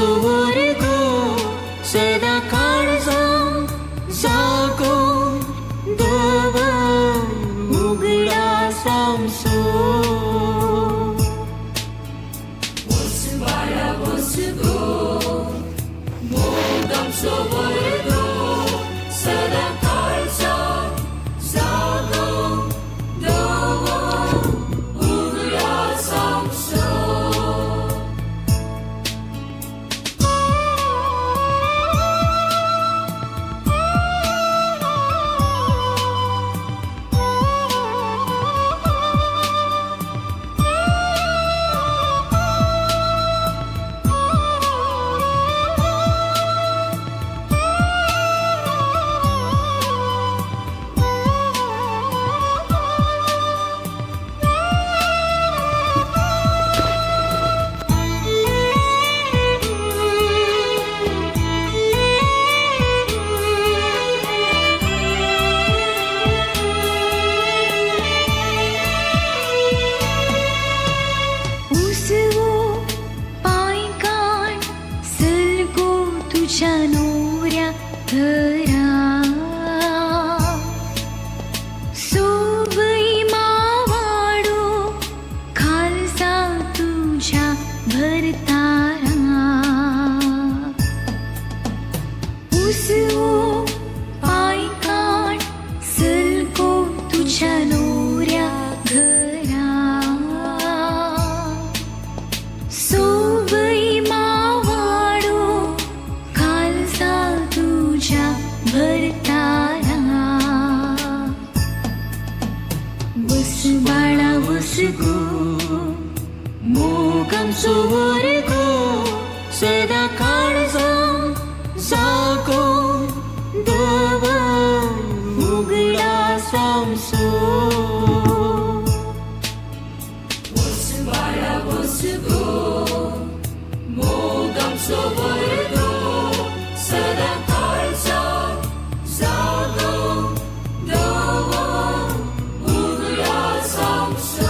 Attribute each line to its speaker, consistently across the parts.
Speaker 1: सुवरगो सदा काळजा जागो दवर उगडा सामसो.
Speaker 2: वस बाळा वस गो, मोग आमचो वर गो, सदा काळजांत जागो दवर उगडास आमचो.
Speaker 3: उसवो पांयकाण सलगो तुज्या नोऱ्या घरा, सोबय मावाडो खालसा तुज्या भरतारा. उसवो पांयकाण सलगो तुज्या नोऱ्या घरा, सोबय मावाडो खालसा तुज्या भरतारा. वस बाळा वस गो,
Speaker 1: मोग आमचो वर गो, सदा काळजांत जागो दवर उगडास आमचो.
Speaker 2: वस बाळा वस गो, मोग आमचो वर गो, सदा काळजांत जागो दवर उगडास आमचो.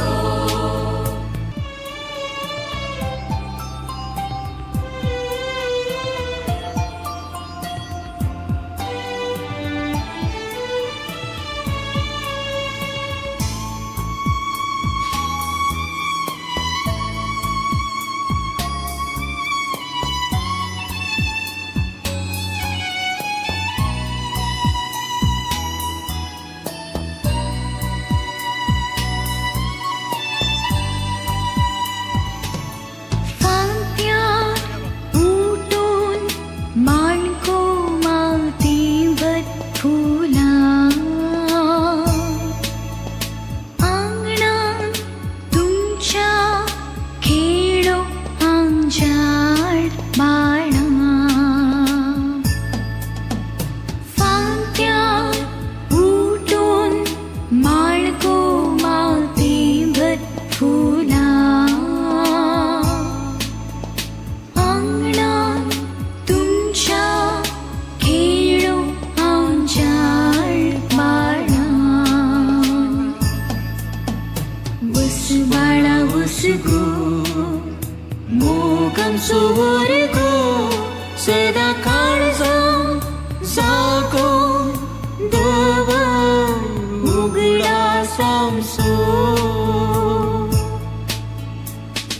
Speaker 3: फांत्यार उठून माणको मातीभर फुलां, आंगणान तुमच्या खेळो आंजाड बाळां. फांत्यार उठून माणको मातीभर फुलां, आंगणान तुमच्या खेळो आंजाड बाळां. वस बाळा वस गो,
Speaker 1: मोग आमचो वर गो, सदा काळजांत जागो दवर उगडास आमचो.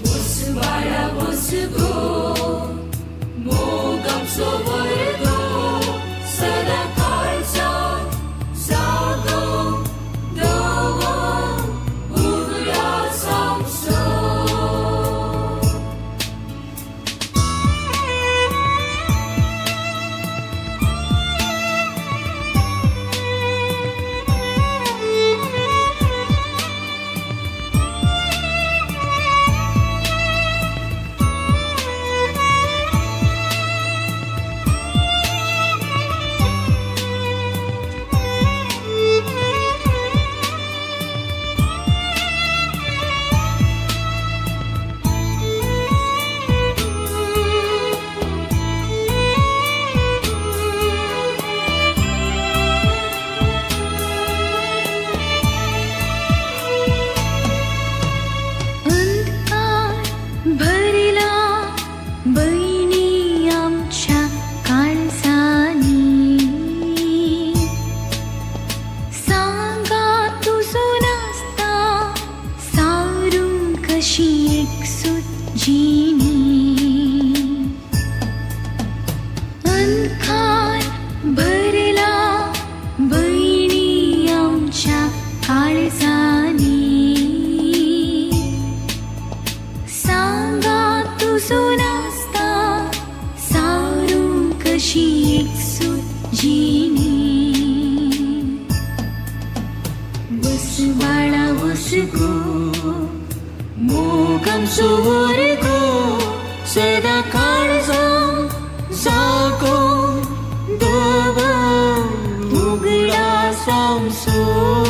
Speaker 2: वस बाळा वस गो, मोग आमचो वर गो, सदा काळजांत जागो दवर उगडास आमचो.
Speaker 1: दवर गो सदां काळजांत जागो दवर उगडास आमचो.